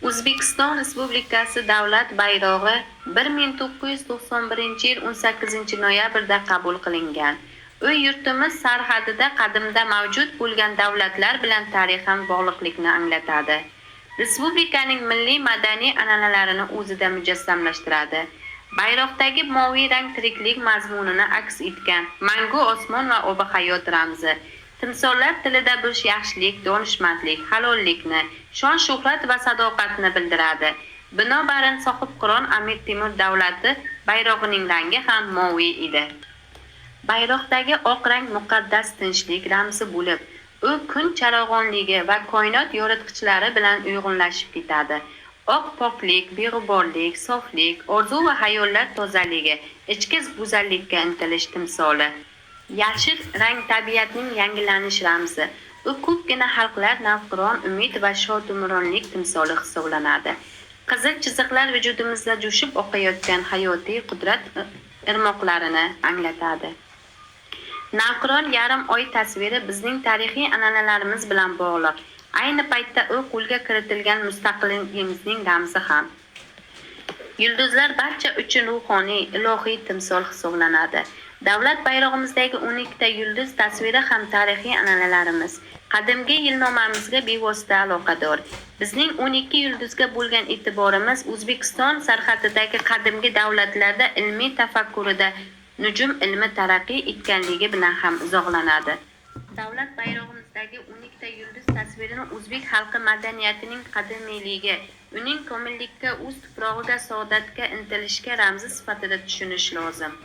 O'zbekiston Respublikasi davlat bayrog'i 1991-yil 18-noyabrda qabul qilingan. U yurtimiz sarhadida qadimda mavjud bo'lgan davlatlar bilan tarixan bog'liqlikni anglatadi. Respublikaning milliy madaniy an'analarini o'zida mujassamlashtiradi. Bayroqdagi moviy rang tiriklik mazmunini aks etgan mangu osmon va ob-hayot ramzi. Timsollar tilida bu yaxshilik, donishmandlik, halollikni, shon-shuhrat va sadoqatni bildiradi. Binobarin, Sohibqiron Amir Temur davlati bayrog'ining rangi ham moviy edi. Bayroqdagi oq rang muqaddas tinchlik ramzi bo'lib, u kun charog'onligi va koinot yoritgichlari bilan uyg'unlashib ketadi. Oq poklik, beg'uborlik, soflik, orzu va xayollar tozaligi, ichki go'zallikka intilish timsoli. Yashil rang tabiatning yangilanish ramzi. U ko'pgina xalqlar navqiron umid va shodumronlik timsoli hisoblanadi. Qizil chiziqlar vujudimizda jo'shib oqayotgan hayotiy qudrat irmoqlarini anglatadi. Navqiron yarim oy tasviri bizning tarixiy an'analarimiz bilan bog'liq. Ayni paytda u qo'lga kiritilgan mustaqilligimizning ramzi ham. Yulduzlar barcha uchun ruhoniy, ilohiy timsol hisoblanadi. Davlat bayrog'imizdagi 12 ta yulduz tasviri ham tarixiy an'analarimiz, qadimgi yilnomamizga bevosita aloqador. Bizning 12 yulduzga bo'lgan e'tiborimiz O'zbekiston sarhadidagi qadimgi davlatlarda ilmiy tafakkurida nujum ilmi taraqqiy etganligi bilan ham izohlanadi. Davlat bayrog'imizdagi 12 ta yulduz tasvirini o'zbek xalqi madaniyatining qadimiyligi, uning komillikka, o'z tuprog'iga saodatga intilishga ramzi sifatida tushunish lozim.